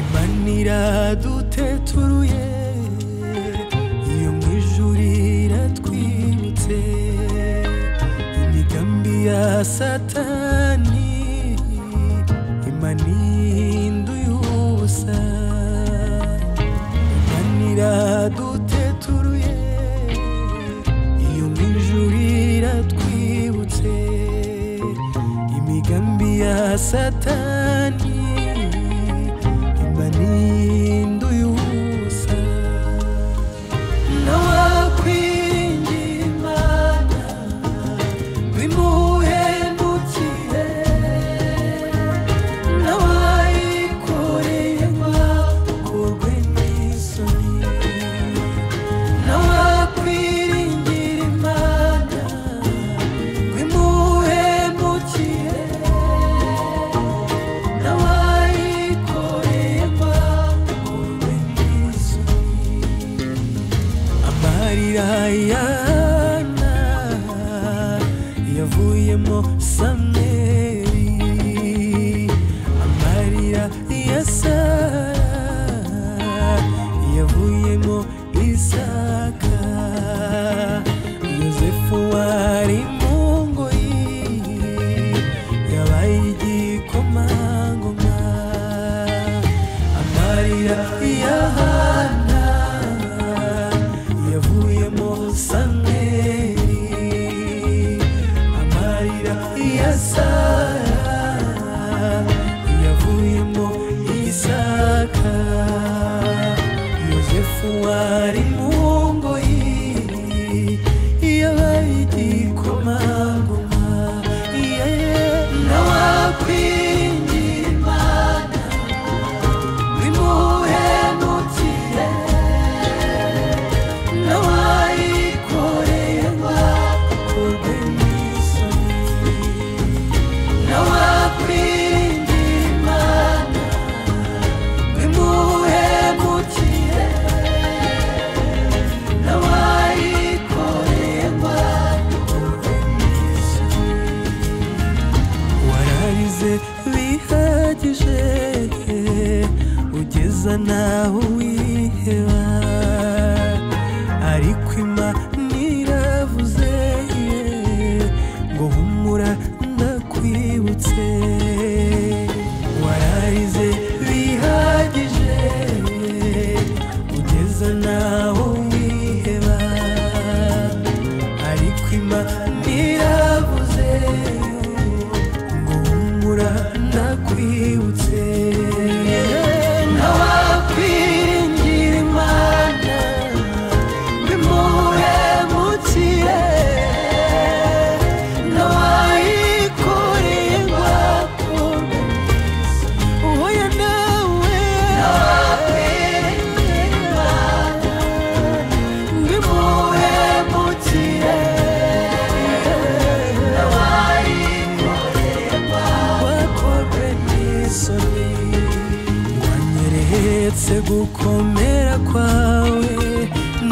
Imana iraduteturuye, iyo mu ijuru iratwibutse imigambi ya Satani, Imana ihinduye ubusa. Imana iraduteturuye, iyo mu ijuru iratwibutse imigambi ya Satani, Imana ihinduye ubusa. Ntawakwiringira Imana ngo imuhemukire, ntawayikoreye ngo akorwe n'isoni. Ntawakwiringira Imana ngo imuhemukire, ntawayikoreye ngo akorwe n'isoni. Amarira ya Hana yavuyemo Samweli, amarira ya Sara yavuyemo Isaka. Yozefu wari mu ngoyi yabaye igikomangoma. Amarira ya Hana yavuyemo Samweli, amarira ya Sara yavuyemo Isaka. Yozefu wari mu ngoyi yabaye igikomangoma. Ntawakwiringira Imana ngo imuhemukire, ntawayikoreye ngo akorwe n'isoni. Ntawakwiringira Imana ngo imuhemukire, ntawayikoreye ngo akorwe n'isoni. Wararize bihagije ugeza naho wiheba, ariko Imana iravuze ngo humura ndakwibutse. Wararize bihagije ugeza naho wiheba, ariko Imana iravuze ngo humura ndakwibutse. Ntawakwiringira Imana ngo imuhemukire, ntawayikoreye ngo akorwe n'isoni. Oya nawe, ntawakwiringira Imana ngo imuhemukire, ntawayikoreye ngo akorwe n'isoni. Wanyeretse gukomera kwawe,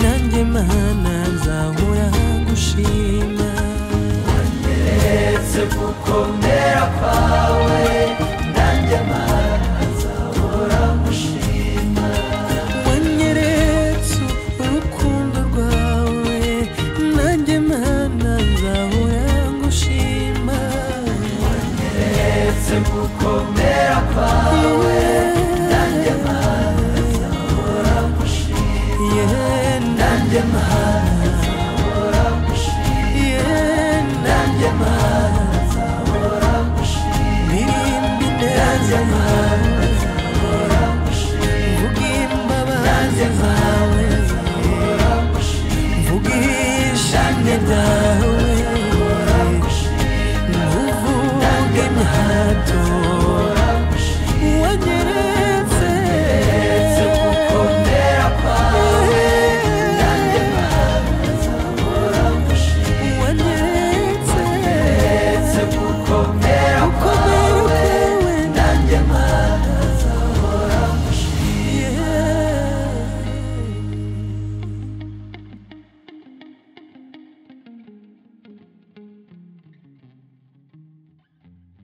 nanjye Mana nzahora ngushima. Wanyeretse gukomera kwawe, nanjye Mana nzahora ngushima. Wanyeretse urukundo rwawe, nanjye Mana nzahora ngushima. Wanyeretse gukomera kwawe, nanjye Mana nzahora ngushima. Yeah, Nanjye Mana